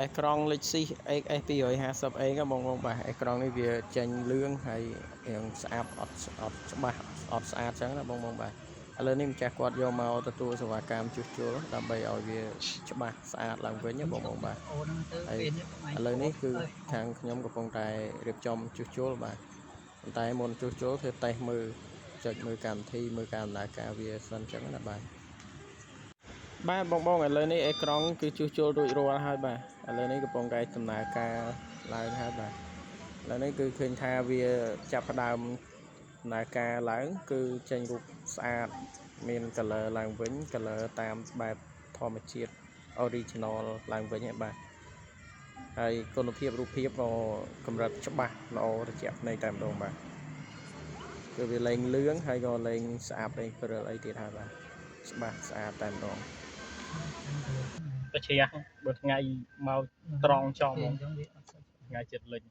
អេក្រង់ Lexus XS 250A ក៏បងបងបាទអេក្រង់នេះវាចេញលឿងហើយរាងស្អាតអត់អត់ច្បាស់អត់ស្អាតចឹងណាបងបងបាទឥឡូវនេះម្ចាស់គាត់យកមកទទួលសេវាកម្មជួសជុលដើម្បីឲ្យវាច្បាស់ស្អាតឡើងវិញណាបងបងបាទ អូហ្នឹងទៅ ហើយ ពេលនេះ ឥឡូវនេះគឺខាងខ្ញុំកំពុងតែរៀបចំជួសជុលបាទប៉ុន្តែមុនជួសជុលធ្វើតេស្តមើលចុចមើលកម្មវិធីមើលការដំណើរការវាសិនចឹងណាបាទបាទបងបងឥឡូវនេះអេក្រង់គឺជួសជុលរួចរាល់ហើយបាទឥឡូវនេះកំពុងតែដំណើរការឡើងហើយបាទឥឡូវនេះគឺឃើញថាវាចាប់ផ្ដើមដំណើរការឡើងគឺចេញរូបស្អាតមាន color ឡើងវិញ color តាមបែបធម្មជាតិ original ឡើងវិញហើយបាទ ហើយគុណភាពរូបភាពក៏កម្រិតច្បាស់ល្អត្រជាក់ភ្នែកតែម្ដងបាទគឺវាលែងលឿងហើយក៏លែងស្អាតលែងព្រិលអីទៀតហើយបាទច្បាស់ស្អាតតែម្ដង ទៅជ្រះបើថ្ងៃមកត្រង់ចំហ្មង អញ្ចឹងវាអត់សូវ ថ្ងៃចិត្តលិច។